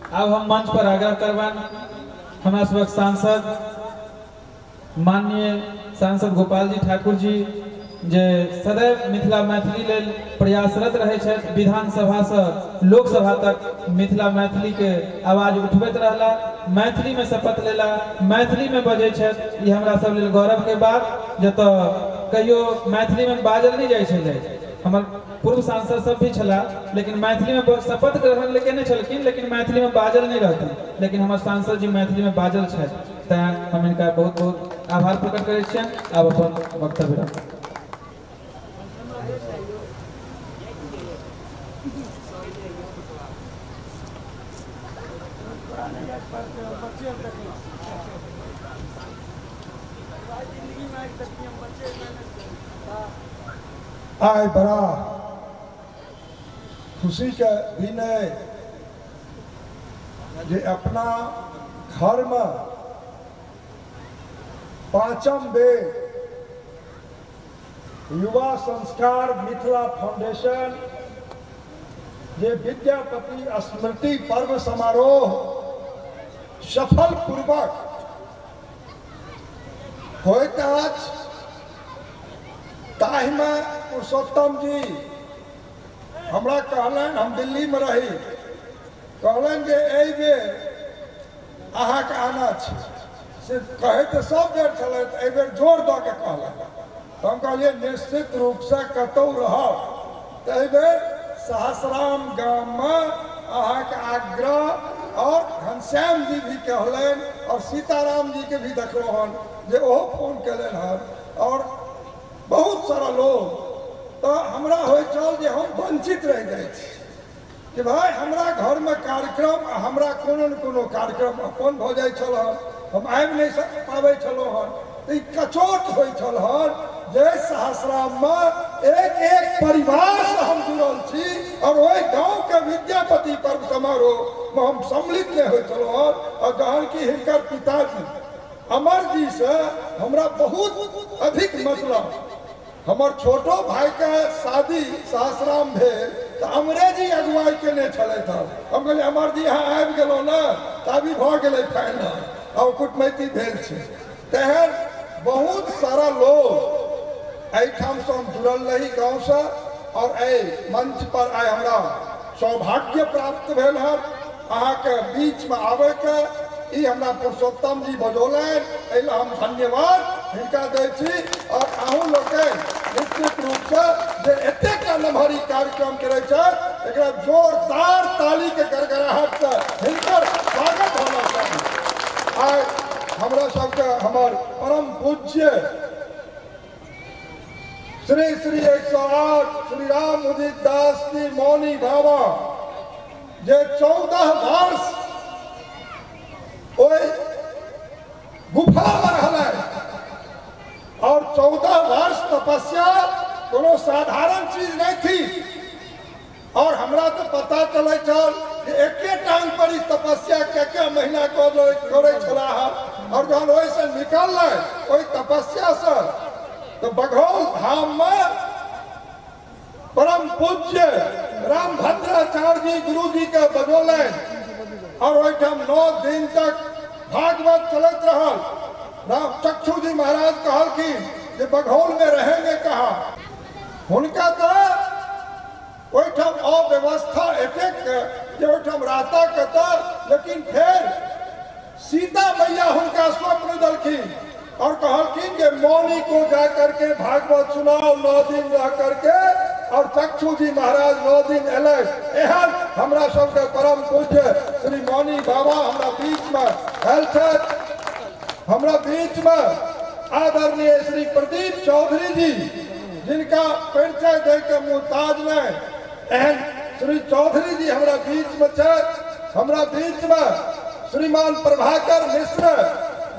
आब हम मंच पर आग्रह करबनि हमरा सबक सांसद माननीय सांसद गोपाल जी ठाकुर जी, जे सदैव मिथिला मैथिली लेल प्रयासरत रहै छथि। विधानसभा से लोकसभा तक मिथिला मैथिली के आवाज उठबैत रहला, मैथिली में शपथ लेला, मैथिली में बजै छथि। ई हमरा सब लेल गौरव के बात। जतऽ कहियो मैथिली में बाजल नहीं जाइ छलै, हमर पूर्व सांसद सब भी छला, लेकिन मैथिली में शपथ ग्रहण केने छलखिन, लेकिन मैथिली में बाजल नहीं रहथिन। लेकिन हमर सांसद जी मैथिली में बाजल छथि, तैं हम इनका बहुत बहुत आभार प्रकट करै छियनि। आब अपन वक्तव्य राखब। आइ बड़ा खुशी के दिन है जे अपना घर में पांचम बेर युवा संस्कार मिथिला फाउंडेशन जे विद्यापति स्मृति पर्व समारोह सफल पूर्वक होइत अछि, ताहिमे पुरुषोत्तम जी हमरा कहलनि, हम दिल्ली में रही, कहलनि जे एहि बेर अहाँके आना छै। से कहै तऽ सब बेर छलथि, एहि बेर जोर दऽ के कहलनि। तऽ हम कहलियै निश्चित रूपसँ कतहु रहब तऽ एहि बेर सहस्राम गाममे अहाँके आग्रह। और घनश्याम जी भी कहलनि और सीताराम जी के भी देखलहुँ हन जे ओहो फोन कयलनि हन और बहुत सारा लोग। तो हमरा होइ छल जे हम वंचित रहि जाइ छी कि भाई हमरा घरमे कार्यक्रम आ हमरा कोनो ने कोनो कार्यक्रम अपन भऽ जाइ छल हन, हम आबि नहि पाबै छलहुँ हन। तऽ ई कचोट होइ छल हन जे सहस्राममे एक एक परिवारसँ हम जुड़ल छी और ओहि गाँवके विद्यापति पर्व समारोहमे हम सम्मिलित नहि होइ छलहुँ हन। और जहन कि हिनकर पिताजी अमर जी से हमरा बहुत अधिक मतलब, हमर छोटो भाई के शादी सहस्राम भेल तऽ अमरे जी अगुवाई केने छलथि हन। हम कहलियै अमर जी अहाँ आबि गेलहुँ ने तऽ अभी भऽ गेलै फाइनल आ कुटमैती भेल छै। तेहन बहुत सारा लोग एहिठामसँ हम जुड़ल रही गाँवसँ और एहि मंच पर आइ हमरा सौभाग्य प्राप्त भेल हन अहाँके बीचमे आबैके। ई हमरा पुरुषोत्तम जी बजौलनि, एहि लए हम धन्यवाद हिनका दै छी। और अहूँ लोकनि निश्चित रूपसँ जे एतेक नमहर ई कार्यक्रम करै छथि, एकरा जोरदार तालीके गड़गड़ाहटसँ हिनकर स्वागत होना चाही। आइ हमरा सबके हमर परम पूज्य श्री श्री 108 श्री राम उदित दास जी मौनी बाबा जे 14 वर्ष ओहि गुफामे रहलनि और 14 वर्ष तपस्या कोनो साधारण चीज नहीं थी। और हमरा तो पता चलै छल जे एके टांग पर ई तपस्या के के महीना करै छलाह हन। और जहन ओहिसँ निकललै ओहि तपस्या से तो बघौल धाम में परम पूज्य रामभद्राचार्य जी गुरु जी के बजौलनि और ओहिठाम 9 दिन तक भागवत चलैत रहल। राम चक्षु जी महाराज कहलखिन जे बघौल में रहेंगे कहाँ। हुनका तो ओहिठाम अव्यवस्था एतेक जे ओहिठाम रहता कतऽ, लेकिन फेर सीता मैया हुनका स्वप्न देलखिन और कहलखिन जे मौनी को जा करके भागवत सुनाओ 9 दिन रह करके। और चक्षु जी महाराज 9 दिन एलै। एहन हमरा सबके परम पूज्य श्री मौनी बाबा हमरा बीच में आयल छथि। हमरा बीच में आदरणीय श्री प्रदीप चौधरी जी, जिनका परिचय दे के मुहताज नहीं, एहन श्री चौधरी जी हमरा बीच में छथि। हमरा बीच में श्रीमान प्रभाकर मिश्र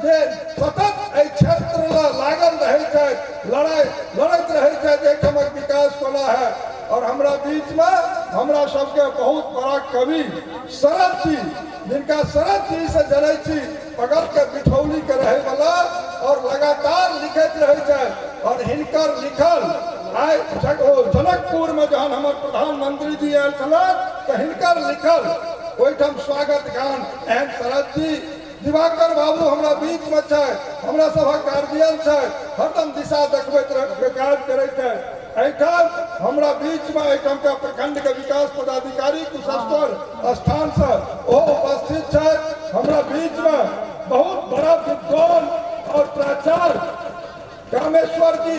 जे सतत एहि क्षेत्र लागल रहै छथि, लड़ाई लड़ैत रहै छथि एहिठामक विकास कोना है। और हमरा बीच में हमरा सबके बहुत बड़ा कवि शरद जी, जिनका शरद जी से जनै छी, बगल के बिठौली के रहै वाला और लगातार लिखैत रहै छथि। और हिनकर लिखल आइ जनकपुर में जहन हमर प्रधानमंत्री जी आयल छलथि तऽ हिनकर लिखल ओहिठाम स्वागत गान एहन शरद जी दिवाकर बाबू हमरा बीच में छथि, हमरा सभक गार्जियन छथि, हरदम दिशा देखबैत काज करै छथि। एहिठाम हमरा बीच में एहिठाम के प्रखंड के विकास पदाधिकारी कुशेश्वर स्थान से ओ उपस्थित छथि। हमरा बीच में बहुत बड़ा विद्वान और प्राचार्य कामेश्वर जी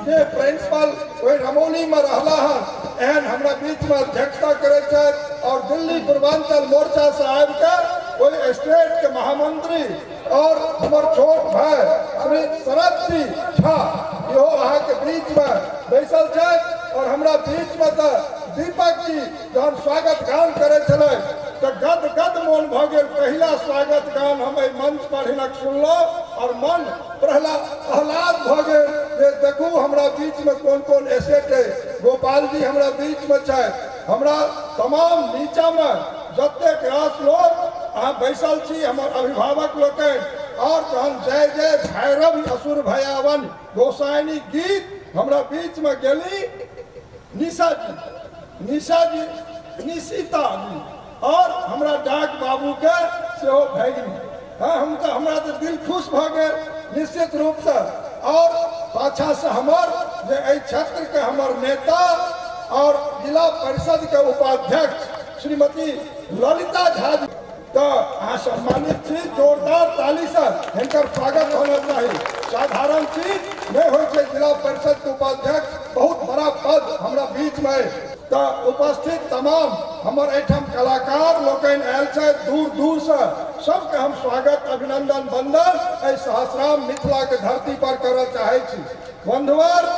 जे प्रिंसिपल ओहि रमौली में रहला हन, एहन हमरा बीच में अध्यक्षता करै छथि। और दिल्ली पूर्वांचल मोर्चा से आबि के ओहि स्टेट के महामंत्री और हमर छोट भाई श्री शरद जी झा इहो अहाँके बीच में बैसल छथि। और हमरा बीच में तऽ दीपक जी जहन स्वागत गान करै छलै तऽ गद गद मोन भऽ गेल। पहिला स्वागत गान हम एहि मंच पर हिनक सुनलहुँ और मन आह्लाद भऽ गेल जे देखू हमरा बीच में कोन कोन एसेट है। गोपाल जी हमरा बीच में छथि, हमरा तमाम नीचा में जतेक रास लोग अहाँ बैसल छी, हमर अभिभावक लोकनि। और जहन जय जय भैरव असुर भयावन गोसाइनी गीत हमरा बीच में गेली निशा जी, निशा जी, निशिता जी और हमरा डाक बाबू के सेहो भगिनी। हाँ, हम तो हमरा तो दिल खुश भऽ गेल निश्चित रूपसँ। और पाछा से हमर जे एहि क्षेत्र के हमर नेता और जिला परिषद के उपाध्यक्ष श्रीमती ललिता झा जी तो अहाँ सम्मानित छी, जोरदार ताली से हिनकर स्वागत होना चाही। साधारण चीज नहीं होइ छै, जिला परिषद के उपाध्यक्ष बहुत बड़ा पद हमरा बीच में। तो उपस्थित तमाम हमर एहिठाम कलाकार लोकनि आयल छथि दूर दूर से, सबके हम स्वागत अभिनंदन वंदन एहि सहस्राम मिथिला के धरती पर करऽ चाहै छी। बंधुवर,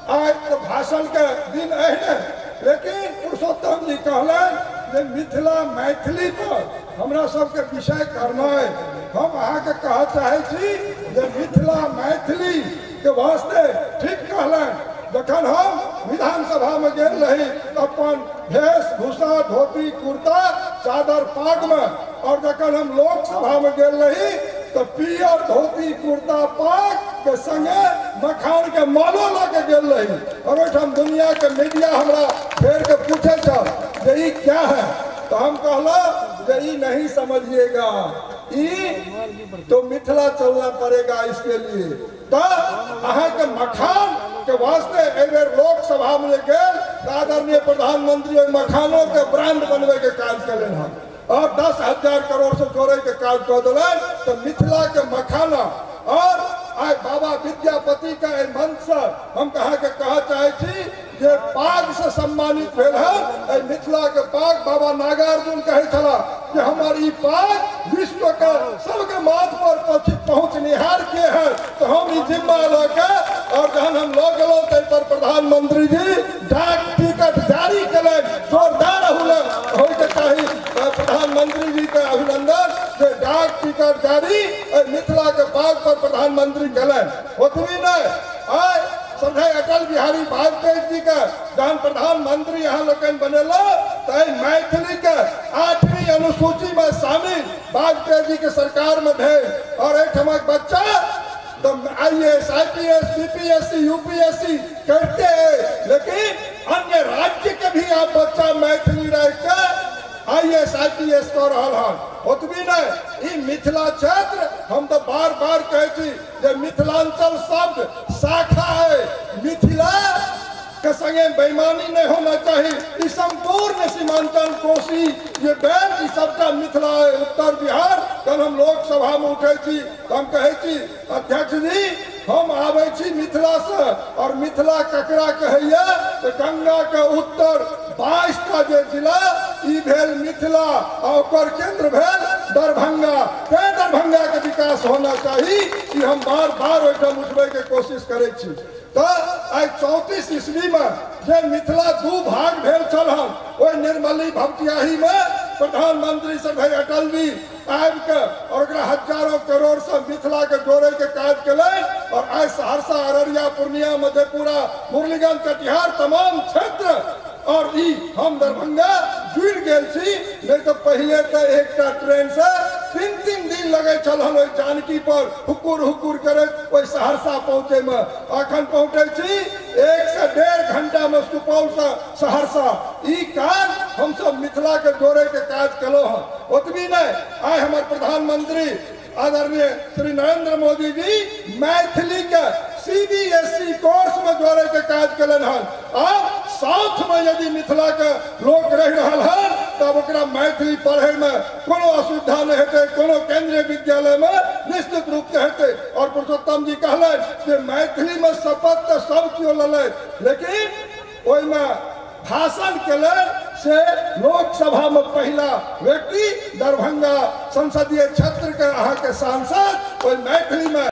आइ तऽ भाषण के दिन एहने, लेकिन पुरुषोत्तम जी कहलनि जे मिथिला मैथिली पर हमरा सबके विषय करना है। हम अहाँके कहऽ चाहै छी जे मिथिला मैथिली के वास्ते ठीक कहलनि। जखन हम विधानसभा में गेल रही अपन वेशभूषा धोती कुर्ता चादर पाग में, और जखन हम लोकसभा में गेल रही तो पियर धोती कुर्ता पाग के संगे मखान के मालो लऽ के गेल रही। और ओहिठाम दुनिया के मीडिया हमरा फेर के पूछे छल जे ई क्या है, तो हम कहलहुँ जे ई नहीं समझिएगा, ई तो मिथिला चलना पड़ेगा इसके लिए। तो अहाँके मखान के वास्ते एहि बेर लोकसभा में गेल तऽ आदरणीय प्रधानमंत्री ओहि मखानों के ब्रांड बनबै के काज केलनि हन और 10,000 करोड़ से जोड़े के काज कऽ देलनि। तो मिथिला के मखाना और आइ बाबा विद्यापति के एहि मंच से हम अहाँके कहऽ चाहै छी जे पाग से सम्मानित भेल हन। एहि मिथिला के पाग बाबा नागार्जुन कहै छलाह जे हमर ई पाग विश्व के सबके माथ पर पहुँचनिहार के है, तो हम ई जिम्मा लऽ के और जहन हम लऽ गेलहुँ ताहि पर प्रधानमंत्री जी डाक टिकट जारी केलनि। जोरदार होइके चाही प्रधानमंत्री जी के अभिनंदन जे डाक टिकट जारी मिथिला के पाग पर प्रधानमंत्री केलनि। ओतबी नहि, आइ श्रद्धेय अटल बिहारी वाजपेयी जी के जहन प्रधानमंत्री यहाँ लोकनि बनेला तऽ मैथिली के 8वीं अनुसूची में शामिल वाजपेयी जी के सरकार में भेल। और एहिठामक बच्चा तो IAS, IPS, BPSC, UPSC करते हैं, लेकिन अन्य राज्य के भी आप बच्चा मैथिली रह के IAS, IPS कऽ रहल हन। ओतबी नहि, ई मिथिला क्षेत्र हम तो बार बार कहै छी जे मिथिलांचल शब्द शाखा है, मिथिला के संगे बेईमानी नहीं होना चाहिए। ई संपूर्ण सीमांचल कोसी ये बेल्ट ई सबटा मिथिला है। उत्तर बिहार जब हम लोकसभा में उठे छी तो हम कहै छी अध्यक्ष जी हम आबै छी मिथिला से, और मिथिला ककरा कहैया तो गंगा के उत्तर 22टा जे जिला ई भेल मिथिला आ ओकर केंद्र भेल दरभंगा। तें दरभंगा के विकास होना चाही, ई हम बार बार ओहिठाम उठबै के कोशिश करै छी। तो आइ 34 ईस्वी में जे मिथिला दू भाग भेल छल हन, ओहि निर्मली भवतियाही में प्रधानमंत्री श्री अटल जी आबि के और ओकरा हजारों करोड़ से मिथिला के जोड़े के काज केलनि। और आइ सहरसा, अररिया, पूर्णिया, मधेपुरा, मुरलीगंज, कटिहार तमाम क्षेत्र और ई हम दरभंगा जुड़ि गेल छी। नहीं तो पहले तो एकटा ट्रेन से 3-3 दिन लगे छल हन ओहि जानकी पर हुकुर हुकुर करैत ओहि सहरसा पहुँचे में। अखन पहुँचे छी 1 से 1.5 घंटा में सुपौल से सहरसा। ई काज हम सब मिथिला के जोड़े के काज कलो हन। ओतबी नहीं, आइ हमर प्रधानमंत्री आदरणीय श्री नरेंद्र मोदी जी मैथिली के CBSE course में जोड़े के काज कलन हन। अब साउथ में यदि मिथिला के लोग रह रहल हन तब ओकरा मैथिली पढ़े में कोनो असुविधा नहीं हेतै, कोनो केंद्रीय विद्यालय में निश्चित रूप से हेतै। और पुरुषोत्तम जी कहलन जे मैथिली में शपथ तो सब केओ लेलै, लेकिन ओहिमे भाषण केलन से लोकसभा में पहला व्यक्ति दरभंगा संसदीय क्षेत्र के अहाँ के सांसद ओहि मैथिली में